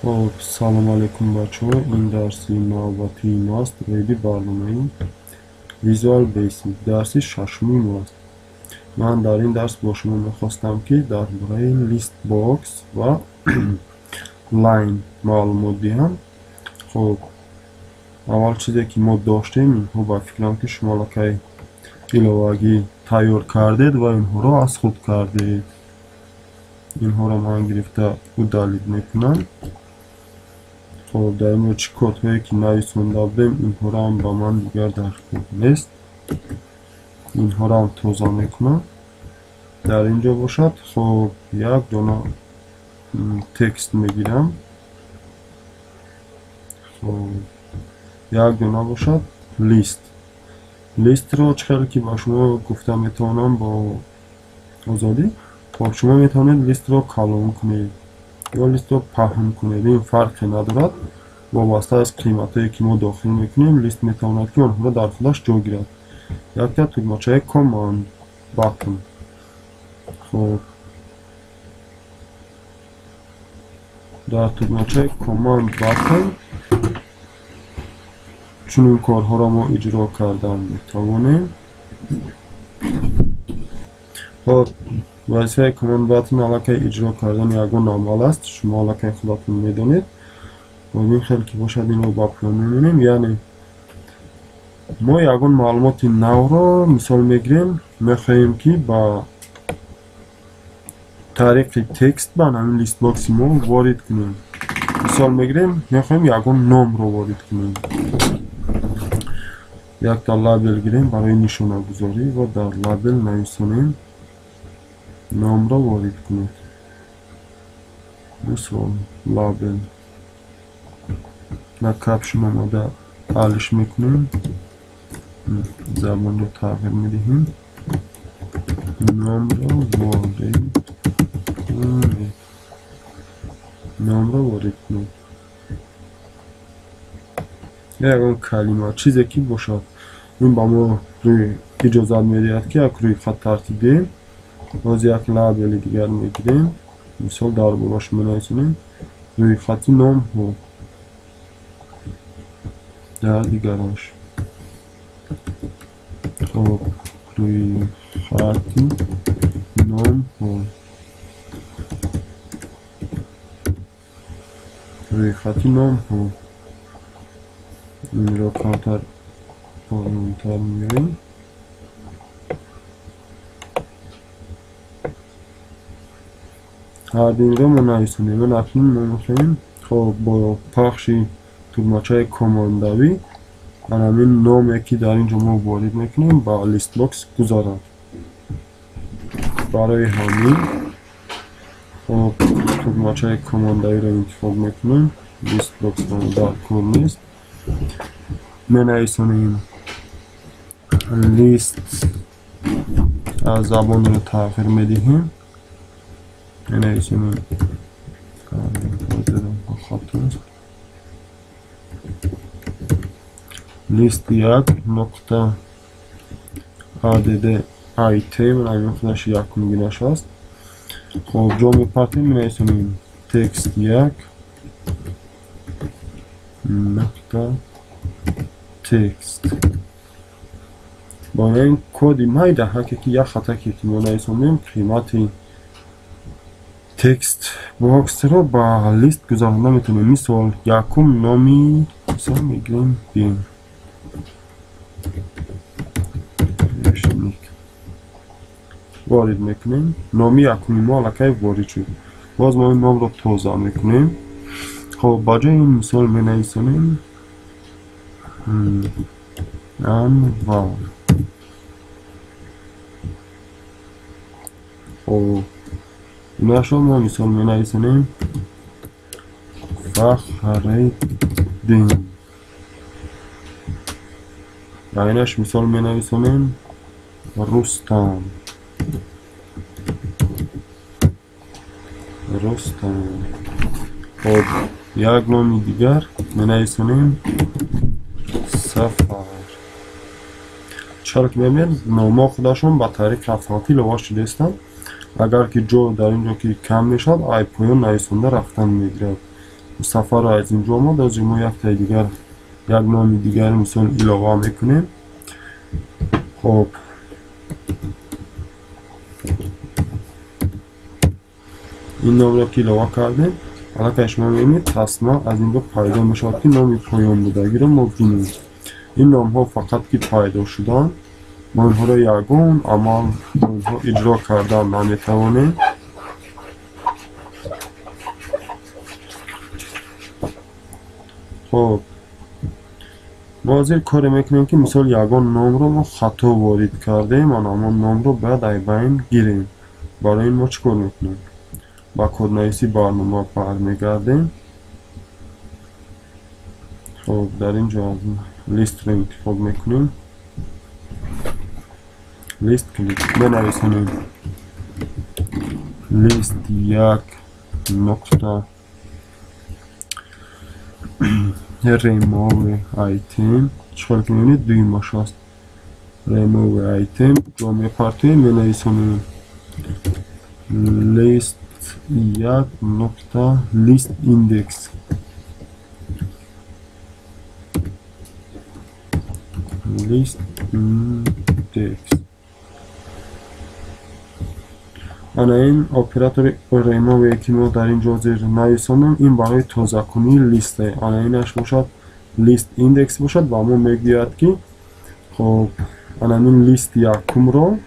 Хоб, салом алейкум бачаҳо. Ин дарси навбатии мост оиди барномаи Visual Basic, дарси шашуми мост. Ман дар ин дарс бо шумо мехостам, ки дар бораи list box ва line маълумот диҳам. Хоб, аввал чизе ки мо доштем, инҳо ба фикрам, ки шумо аллакай иловагӣ тайёр кардед ва инҳоро аз худ кардед. Инҳоро ман гирифта удалить мекунам. Хоб, дар ин чӣ кодҳое ки нависонда будем, инҳоро ҳам ба ман дигар дар кор нест. Инҳоро ҳам тоза мекунам. Дар ин ҷо бошад, хоб, як дона текст мегирам. Хоб, як дона бошад лист. Листро чӣ хеле ки ба шумо гуфта метавонам бо озодӣ. Хоб, шумо метавонед листро калон кунед ё листро паҳн кунед, ин фарқе надорад. Вобаста аз қиматҳое ки мо дохил мекунем, лист метавонад ки онҳоро дар худаш ҷо гирад. Якта тугмачаи command button. Хоб, дар тугмачаи command button чунин корҳоро мо иҷро кардан метавонем. Хоб, вазифаи command button аллакай иҷро кардани ягон амал аст, шумо аллакай худатон медонед. Ин хел ки бошад, инро ба поён мемонем. Яъне мо ягон маълумоти навро мисол мегирем, мехоҳем ки ба тариқи текст ба ҳамин listbox и мо ворид кунем. Мисол мегирем, мехоҳем ягон номро ворид кунем. Якта лабел гирем барои нишонагузорӣ ва дар лабел нависонем номро ворид кунед. Мисол лабел на caption омада алиш мекунем, забонро тағйир медиҳем, номро ворид кунед, номро ворид кунед. Ягон калима, чизе ки бошад, ин ба мо иҷозат медиҳад, ки як рӯйхат тартиб диҳем. Боз як лабели дигар мегирем, мисол дар болош менависонем рӯйхати номҳо, дар дигараш. Хоб, рӯйхати номҳо, рӯйхати номҳо. Инро камтар поёнтар меорем. Ҳарду инро мо нависонем. Ман акнун мо мехоҳем, хоб, бо пахши тугмачаи командавӣ ҳамин номе ки дар ин ҷо мо ворид мекунем ба listbox гузарад. Барои ҳамин, хоб, тугмачаи командавиро интихоб мекунем. Listbox дар кор нест. Менависонем лист, забонро тағйир медиҳем. Менависонем лист як нуқта add item, ҳамин худаш якумгинаш аст. Хоб, ҷо мепартем, менависонем текст як нуқта текст. Бо ин коди майда ҳаке ки як хатаке ки мо нависонем, қимати text box ро ба лист гузаронда метавонем. Мисол якум номи, мисол мегирем бин ворид мекунем. Номи якуми мо аллакай ворид шуд. Боз мо ин номро тоза мекунем. Хоб, ба ҷои ин мисол менависонем Анвар. Хоб, инашро мо мисол менависонем Фахриддин. Ва инаш мисол менависонем Рустам. Рустам. Хоб, як номи дигар менависонем Сафар. Чаро ки мебинед, номҳо худашон ба тариқи автоматӣ илова шудаистанд. Агар ки ҷо дар ин ҷо ки кам мешавад, ай поён нависонда рафтан мегирад. Сафар аз инҷо омад. Аз мо яктаи дигар, як номи дигар мисол илова мекунем. Хоб, ин номро ки илова кардем, аллакай шумо мебинед, тасма аз инҷо пайдо мешавад, ки номи поён будагиро мо бинем. Ин номҳо фақат ки пайдо шуданд, мо инҳоро ягон амал инҳо иҷро кардан наметавонем. Хоб, мо ҳозир коре мекунем, ки мисол ягон номро мо хато ворид кардем, ана ҳамон номро бояд айбайн гирем. Барои ин мо чӣ кор мекунем? Ба коднависии барнома бармегардем. Хоб, дар ин ҷо листро интихоб мекунем. List клик менависонем. List як нуқта remove item. Чӣ ки мебинед, дуюмаш аст. Remove item ҷо мепартоем, менависонем list як нуқта list index. List index. Ана ин оператори remove, ки мо дар ин ҷо зер нависонем, ин барои тозакунии листе. Ана инаш бошад list index бошад ва мо мегӯяд, ки хоб, ана ин лист якумро,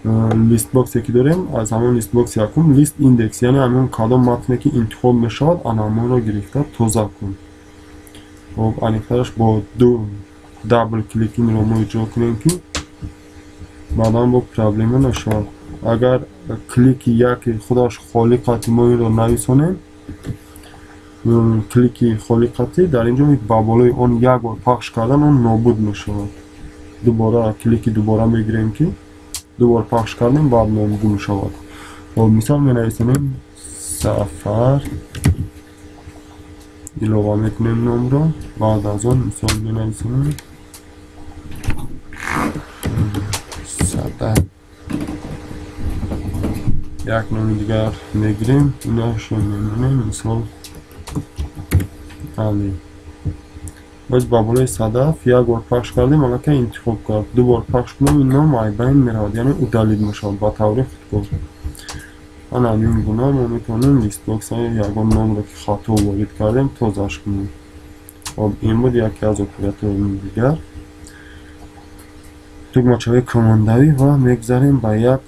listbox ки дорем, аз ҳамон listbox якум list index, яъне ҳамон кадом матне ки интихоб мешавад, ана ҳамонро гирифта тоза кун. Хоб, аниқтараш бо ду double click инро мо иҷро кунем, ки баъдан бо проблема нашавад. Агар клики яке худаш холӣ қати мо инро нависонем, клики холӣ қати дар ин ҷо ба болои он як бор пахш кардан он нобуд мешавад. Дубора клики дубора мегирем, ки ду бор пахш кардем, баъд нобуд мешавад. Хоб, мисол менависонем Сафар, илова мекунем номро, баъд аз он мисол менависонем Сада. Як номи дигар мегирем, инашро мемонем, мисол Али. Боз ба болои Садаф як бор пахш кардем, аллакай интихоб кард. Ду бор пахш кунем, ин ном айбайн меравад, яъне удалить мешавад ба таври худкор. Ана ҳамин гуна мо метавонем listbox ягон номро, ки хато ворид кардем, тозаш кунем. Хоб, ин буд яке аз операторҳои дигар тугмачаҳои командавӣ ва мегзарем ба як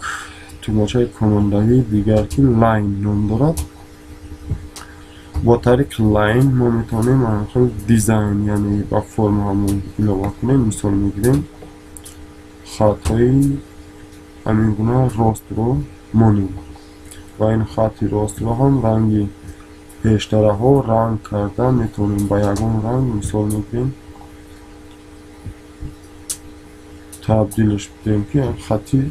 тугмачаи командавии дигар, ки line ном дорад. Бо тариқи line мо метавонем хел дизайн, яъне ба форма ҳамон илова кунем. Мисол мегирем, хатҳои ҳамин гуна ростро монем ва ин хати ростро ҳам ранги пештараҳо ранг карда метавонем ба ягон ранг, мисол мегирем, табдилаш бидем, ки хати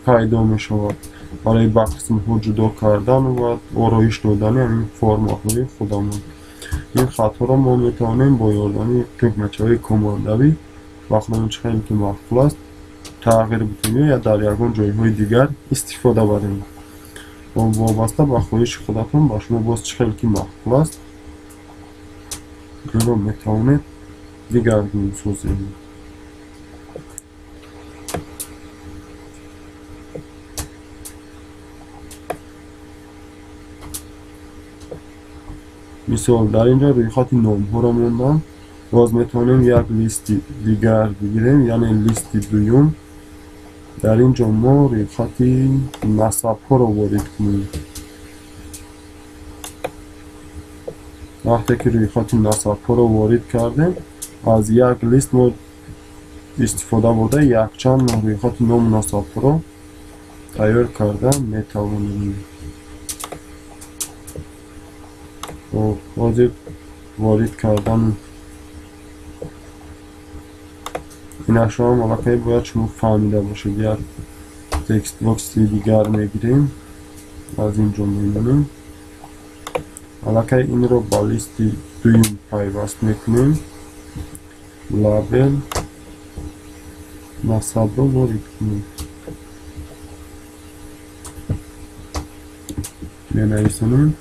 пайдо мешавад барои ба қисмҳо ҷудо кардан ва ороиш додани ҳамин формаҳои худамон. Ин хатҳоро мо метавонем бо ёрдами тугмачаҳои командавӣ ба худамон чӣ хеле ки маъқул аст тағйир бидем ё дар ягон ҷойҳои дигар истифода барем. Вобаста ба хоҳиши худатон ба шумо боз чӣ хеле ки маъқул аст инро метавонед дигаргун созед. Мисол, дар ин ҷо рӯйхати номҳоро мондам. Боз метавонем як листи дигар бигирем, яъне листи дуюм. Дар ин ҷо мо рӯйхати насабҳоро ворид кунем. Вақте ки рӯйхати насабҳоро ворид кардем, аз як лист мо истифода бурда якчанд рӯйхати ному насабҳоро тайёр карда метавонем. Ҳозир ворид кардан инашро ҳам аллакай бояд шумо фаҳмида бошед. Як textbox дигар мегирем, аз ин ҷо мемонем. Аллакай инро ба листи дуюм пайваст мекунем. Лабел насабро ворид кунем. Менависонем.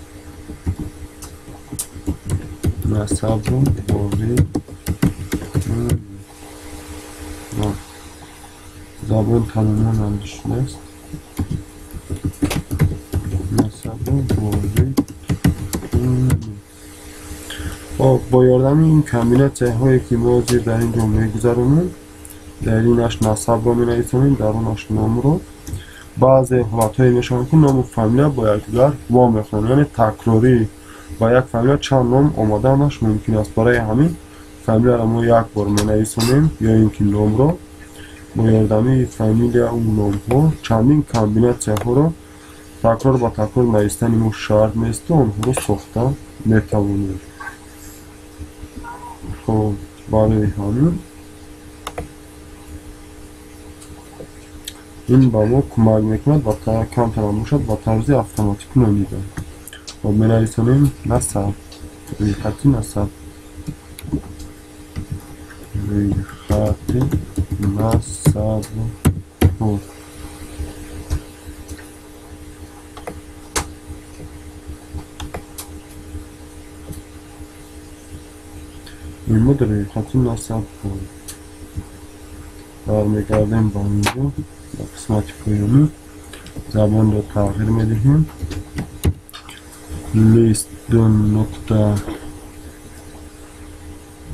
Насабро ворид кунед. Забон тамоман андешидааст. Насабро ворид кунед. Хоб, бо ёрдами ин комбинатсияҳое ки мо зир дар ин ҷо мегузаронем, дар инаш насабро менависонем, дар онаш номро. Баъзе ҳолатҳое мешаванд, ки ному фамилия бо якдигар вомехӯранд, яъне такрорӣ ба як фамилия чанд ном омаданаш мумкин аст. Барои ҳамин фамилияро мо як бор менависонем ё ин ки номро. Бо ёрдами фамилияу номҳо чандин комбинатсияҳоро такрор ба такрор навистани мо шарт несту онҳоро сохта метавонем. Хоб, барои ҳамин ин ба мо кӯмак мекунад ва камтарам бошад ба тарзи автоматикӣ нонида. Хоб, менависонем насаб, рӯйхати насаб, рӯйхати насабҳо. Ин буд рӯйхати насабҳо. Бармегардем ба инҷо, ба қисмати поёнӣ. Забонро тағйир медиҳем. List ду нуқта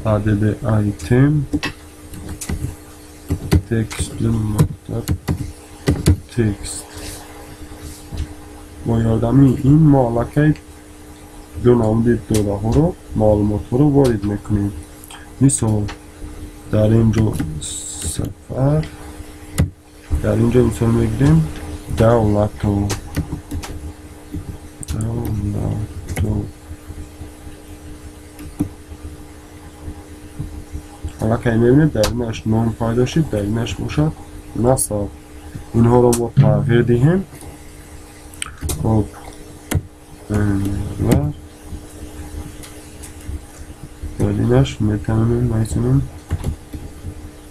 add item text ду нуқта text. Бо ёрдами ин мо аллакай ду намуди додаҳоро, маълумотҳоро ворид мекунем. Мисол, дар ин ҷо сафар, дар ин ҷо мисол мегирем давлату, давлату. Аллакай мебинед, дар инаш ном пайдо шуд, дар инаш бошад насаб. Инҳоро мо тағйир диҳем. Хоб, ва дар инаш метавонем нависонем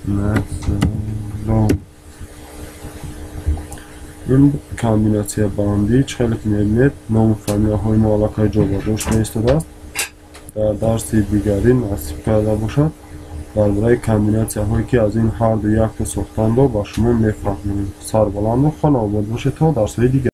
насаб. Ин комбинатсиябандӣ чӣ хеле ки мебинед, ному фамилияҳои мо аллакай ҷобаҷо шуда истодааст. Дар дарси дигарӣ насиб карда бошад, дар бораи комбинатсияҳое ки аз ин ҳарду якто сохтанро ба шумо мефаҳмонем. Сарбаланду хонаобод бошед то дарсҳои дигар.